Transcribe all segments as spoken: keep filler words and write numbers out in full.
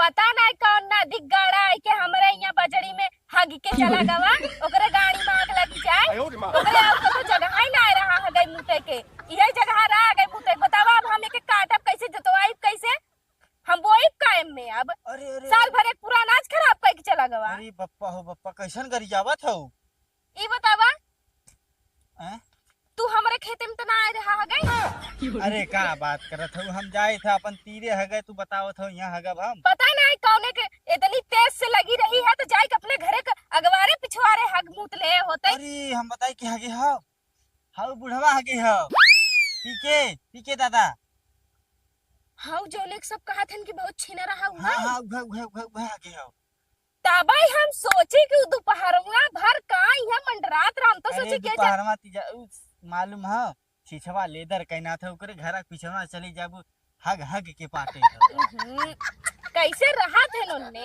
पता नाहीं कौन नदी गाड़ा आइके हमरे यहाँ बजड़ी में हग के चला गवा, ओकरे गाड़ी में आग लग जाए, ओकरे और कतो जगह ही ना रहा हगई मूते के, इहे जगह रहा हगई मूते के। बतावा अब हम एके काटब कैसे, जोतवाइब कैसे, हम बोइब कायम में अब। अरे, अरे, साल भर एक पूरा अनाज खराब करके चला गवा। अरे बप्पा हो बप्पा, कैसन गरियावत हौ? ई बतावा, हैं? तू हमरे खेते में त ना आए रहा हगई? अरे का बात करत हौ, हम जाए थे अपन तीरे हगई, तू बतावत हौ यहाँ हगब हम। पता नहीं कौने के इतनी तेज से लगी रही है, तो जाए के अपने घरे के अगवारे पिछवारे हग मूत ले होते। अरे हम बताई कि हगे हौ, हौ बुढ़वा हगे हौ, पीके, पीके दादा। हौ जौने के सब कहत हन कि बहुत छीना रहा हुआ। हाँ, हाँ, उहे, उहे, उहे, उहे हगे हौ। तबे हम सोची कि उ दोपहरवा भर का इहाँ मंडरात रहा, हम तो अरे सोची के जा- दोपहरवा तीजा, उ मालूम है, छिछवा लेदर कहना था, ओकरे घर के पिछवा चली जाबू, हग हग के पाटे है। हम्म, कैसे रहा थे नन्ने?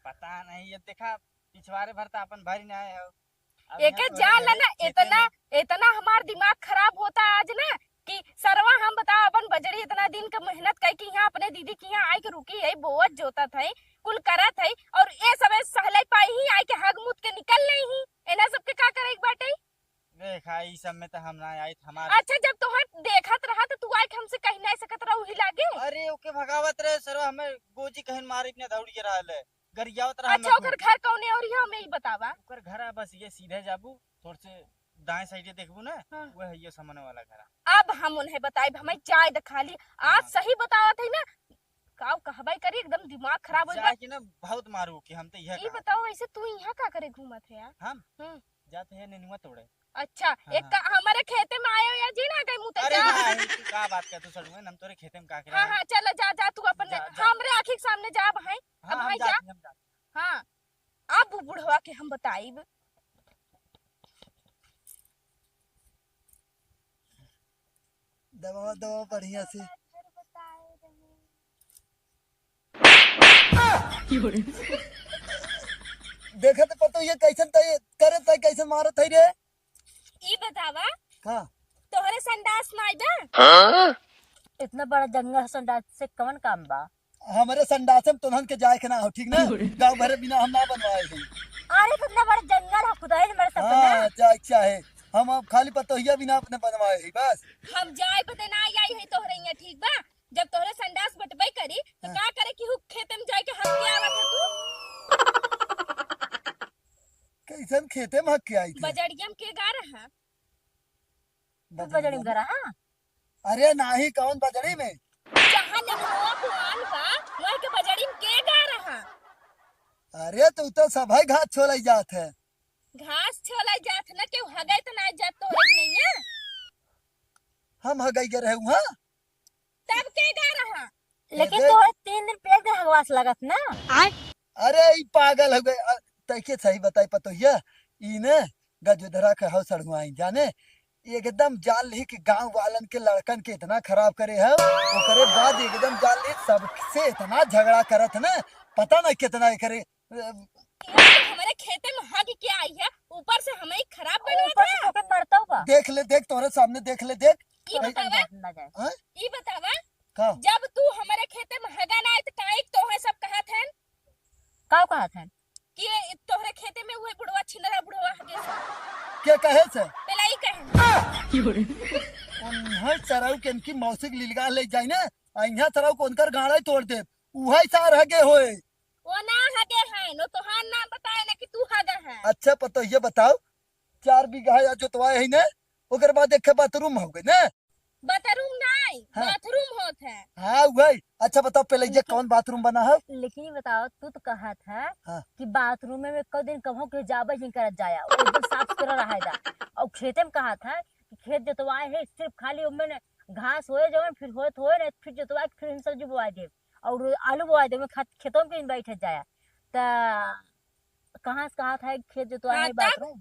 पता नहीं, ये देखा, पिछवारे भर तो अपन भरी ना आए हो। अब एके यहाँ तोरे जान घरे ला ना, खेते इतना, में इतना हमार दिमाग खराब होता आज ना, कि सरवा हम बताओ अपन बजड़ी इतना दिन के मेहनत कई के यहाँ अपने दीदी के यहाँ आए के रुकी है, बोवत जोतत है, कुल करत है, और ये सब सहले पाई ही आए के हग मुत के निकल नहीं ही, एना सबके का करे के बाटे? देखा, ई सब में तो हम ना आइत, हमार अच्छा, जब तोहर देखत रहा तो तू आए के हमसे कहीं नहीं सकत रहा, उही लागे। अरे, ओके भगावत रहे सरवा, हमें गोजी कहीं मारी इतना दौड़ के रहा ले, गरियावत रहा अच्छा, हमें ओकर खूब। घर कौने और ये हमें ही बतावा। ओकर घर है बस ये सीधे जाबू, थोड़ से दाएं साइड देखबू ना, हाँ। वो है ये सामने वाला घर है। अब हम उन्हें बताइब, हमें जाए द खाली। आज हाँ। सही बतावत है ना, काऊ कहबे करी, एकदम दिमाग खराब हो जाए गया। कि ना बहुत मारू कि हम तो यह ई कहा। बताओ, ऐसे तू यहाँ का करे घूमत है यार? हम? हम्म। जाते हैं नेनुआ तोड़े। अच्छा, हाँ, एक हाँ। का, हमारे खेते में आए हो या जी ना गए मुँह अरे जा। भाई, तू का बात कर, तू सड़ुए, हम तोरे खेते में का करे हाँ, हैं? हाँ, चलो जा, जा तू अपन जा, जा। हमरे आँखी के सामने जा भाई। हाँ, अब हम भाई जा। जाते हैं, हम जाते हैं। हाँ, अब वो बुढ़वा के हम बताइब। दबावा, दबावा बढ़िया से। देखत पतो ये कैसन तय, करे तय कैसन मारत है रे? ई बतावा, का? तोहरे संडास नाई बा? इतना बड़ा जंगल संडास से कवन काम बा? हमरे संडास में तोहन के जाए के ना हो, ठीक ना? गाँव भरे बिना हम ना बनवाए हैं। अरे, तो इतना बड़ा जंगल है, खुदाई नहीं मर सकता ना। हाँ, जाए के चाहे। हम अब खाली पतोहिया बिना अपने बनवाए हैं, बस। हम जाए बदे ना आई, आई है तोहरे यहाँ, ठीक बा? जब तोहरे संडास बटबे करी, तो हाँ। का करे कि हु खेते में जाए के हग के आवत है तू? कैसन खेते में हग के आई थे? बजड़िया में के गा रहा? तू बजड़ी में गा रहा? अरे नाही, कौन बजड़ी में? जहाँ नेनुआ बोआन बा, वहीं के बजड़ी में के गा रहा? अरे तू तो सभई घास छोलाई जात है। घास छोलाई जात है ना, केहू हगई तो ना जात तोहरे नहीं है? हम हगई गए रहे वहाँ। तब के गा रहा? लेकिन ए, तोहरे तीन दिन पे एक दिन हगवास लगत ना। अरे ई पागल हो गए। अ, तैके सही बताई पतोहिया, ई ने गजोधरा के हौ सड़ुआई जाने, एकदम जान ली कि गांव वालन के लड़कन के इतना खराब करे है, ओकरे बाद एकदम जान ली सबसे इतना झगड़ा करत ना, पता ना कितना एकरे, अ, ये तो हमारे खेते में हग के आई है, ऊपर से हमें ही खराब बनावत ऊपर से है। तोके मरता बा। देख ले, देख तोरे सामने देख ले, देख। ई तोरे बतावा, अंदाज ना जाए। हाँ? ई बतावा, का? जब तू हमारे खेते में हगा ना आए तो काहे तोहे सब कहत हन? का कहत हन? कि ये तोहरे खेते में उहे बुढ़वा छिनरा बुढ़वा हगे से। के कहे से? पेलाई कहे। उन्हें सराऊ के इनकी मौसी के लिलगा ले जाई ना, आ इहाँ सराऊ को उनकर गाड़ा ही तोड़ दे। उहे सार हगे होए। वो ना हगे हैं, वो तोहार नाम बताए ना कि तू हगा है। अच्छा पतोहिया बताओ, चार बीघा या जोतवाए है ना, ओकर बाद एक बाथरूम हो गए ना? बाथरूम नहीं, हाँ। बाथरूम होत है। हाँ, वही। अच्छा बताओ, पहले ये लेकिन कौन बाथरूम बना है? लेकिन ये बताओ, तू तो कहत है हाँ। कि बाथरूम में एको दिन कभो के जाबे नहीं करत जाया, वो एकदम साफ सुथरा रहे जा। और खेते में कहत है कि खेत जोतवाए है, सिर्फ खाली ओमे ने घास होए जवन, फिर होत होए ना, फिर जोतवा के फिर हम सब्जी बोआ देब और आलू बोआ देब, ओमे खात-, खेतों में कहीं बैठे जाया। त कहाँ से कहत है खेत जोतवाए हाँ, है तब? बाथरूम?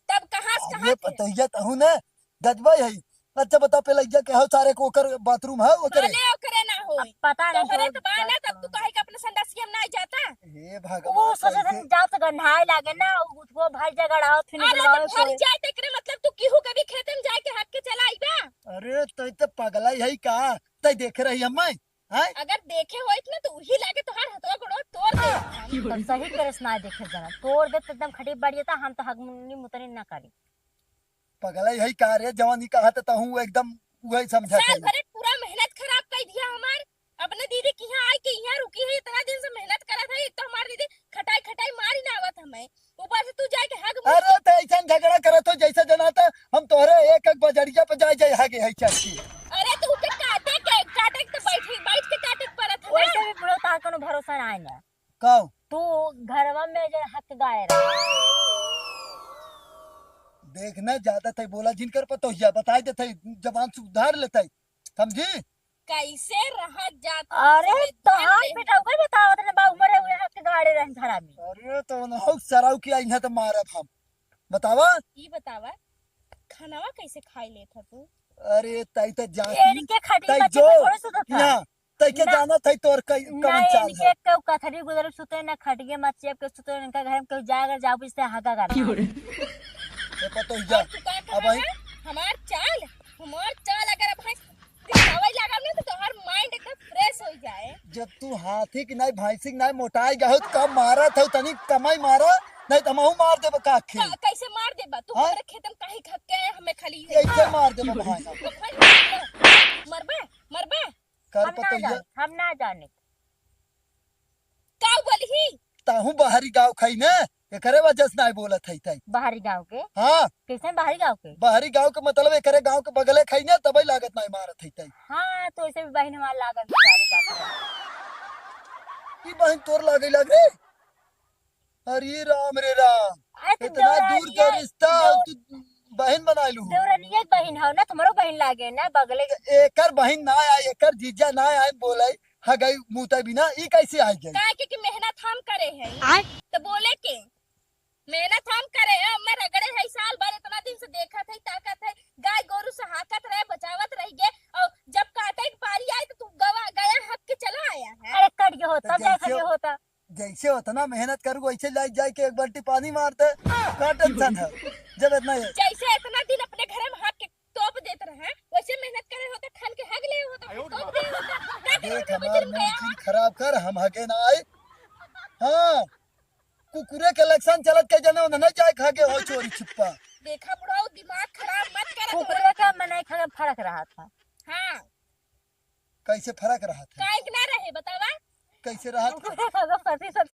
तब कहाँ से, अरे कहाँ से? पतैया तहू ने गजबा है। अच्छा बताओ, पहले इज्जा के हो सारे को ओकर बाथरूम है ओकरे? भले ओकरे ना होई। अब पता नहीं तोहरे तो तो बा ना, तब तू कहे के अपने संडासिया में ना जाता। हे भगवान, वो सोचे थे कैसे? जात गन्हाए लागे ना, वो भाई झगड़ा हो, फिर अरे निकलवावे तो भर कोई। जाए तो एकरे मतलब तू केहू के भी खेते में जाए के हग के चला आइबा? अरे तो इतने पगलाई है का? तै देखे रही हम मैं? हैं? अगर देखे होइत ना तो वही लागे तोहार हथवा गोड़वा तोड़ तब सही करे से ना देखे जना। तोड़ दे तो एकदम खटी बढ़ जाता, हम तो हगमुनी मुतनी ना करी। पगला यही का रे, जवानी कहा तो तहूँ एकदम वही समझा साल था। भरे पूरा मेहनत खराब कर दिया हमार। अपने दीदी के यहाँ आए के यहाँ रुकी है, इतना दिन से मेहनत करत है, एक तो हमार दीदी खटाई खटाई मारी ना आवत हमें, ऊपर से तू जाके हग मुत अरे तो ऐसा झगड़ा करत हो जैसे जना था हम तोहरे एक एक बजरिया पे जाए जाए हगे है चढ़ के। अरे तो उके काटे के, काटे के तो बैठ, बैठ के काटे के पड़त है ना। वैसे भी बुढ़ो तार कोनो भरोसा ना आए ना। कहो। तू घरवा में जो हक गाए रहे। देख ना, ज्यादा तई बोला जिनकर पतोहिया, बताई देते, जबान सुधार लेते, समझी? कैसे रहत जात अरे, हमें तो जान हाथ दे। बेटा, कोई बतावत ना, बाबू मरे हुए हक गाड़े रहे घरा में। अरे, तो उन्हों सराउ की आई है तो मारब हम। बतावा? ई बतावा, खानावा कैसे खाई लेत ह तू? अरे, तई तो जाती, एड़ी के खटिया तई बच्चे जो, पे थोड़े सुतत ह। यहाँ, तई के ना, जाना था तोर कई, ना, कवन चाल इनके है। केहू कथरी गुजर सुते, ना खटिया मचिया पे सुते, इनका घर में केहू जाए, अगर जाबू, इससे हागा गाना। ए, पतोहिया, तू का अब कहा आई है? हमार चाल, हमार चाल अगर अब भैंस दिखावे लागल ना, तो तोहर mind एकदम fresh हो जाए। जब तू हाथी की नहीं, भैंसी की नहीं, मोटाई गए हो, तो कम मारा था, तनी कमाई मारा, नहीं तो हमहू मार देबे काखे। का-, कैसे मार देबा? तू हाँ? हमारे खेत में काहे घक के आए, हमें खाली है। कैसे मार देबे भाई? तो भाई, मरबे, मरबे। कर हम ना पतोहिया। जाने, हम ना जाने। का बोलही? ताहू बाहरी गाँव खाई ने, एकरे वजह से नाई बोलत है ताई। बाहरी गाँव के? हाँ। कैसे बाहरी गाँव के? बाहरी गाँव के मतलब एकरे गाँव के बगले खाई ने, तबे लागत नाई मारत है ताई। हाँ, तो ऐसे भी बहिन हमार लागत बेचारी का करे। ई बहिन तोर लागे लाग रे? अरे राम रे राम, अरे तो इतना देवरा दूर ये का रिश्ता, देवर-, तू बहिन बना लू। देवरनिया के बहिन हो ना, तुम्हारो बहिन लागे ना, बगले के। एकर बहिन ना आए, एकर जीजा ना आए, बोले, हगई मुतई बिना, ई कैसे आ गई? काहे के कि मेहनत हम करे हैं। आय? तो बोले के, मेहनत हम करे हैं, मैं रगड़े है, साल भर इतना दिन से देखत है, ताकत है, गाय गोरू से हाकत रहे, बचावत रह गए, और जब काटे के पारी आए तो तू गवा, गया हक के चला आया है। अरे कट गया होता, तो जैसे जैसे होता। जैसे उतना मेहनत करू, वैसे लाइक जाए के एक बाल्टी पानी मार दे, का tension है? जब इतना है। जैसे इतना दिन अपने घर में हाथ के तोप देत रहे, वैसे मेहनत करे होते, खान के हग ले होते, तोप दे होते। का करे देख, होते, हमार बजर mood गया? फिर खराब कर, हम हगे ना आए। हाँ, कुकुरे के लक्षण चलत के जने उन्हें नहीं जाए खागे हो चोरी छुपा। देखा बुढ़ाऊ, दिमाग खराब मत करा तू। कुकुरे के मनई खागे फर्क रहा था। हाँ। कैसे फर्क रहा था? काहे के ना रहे, बतावा? कैसे रहा था? कुकुरे खागे फर्क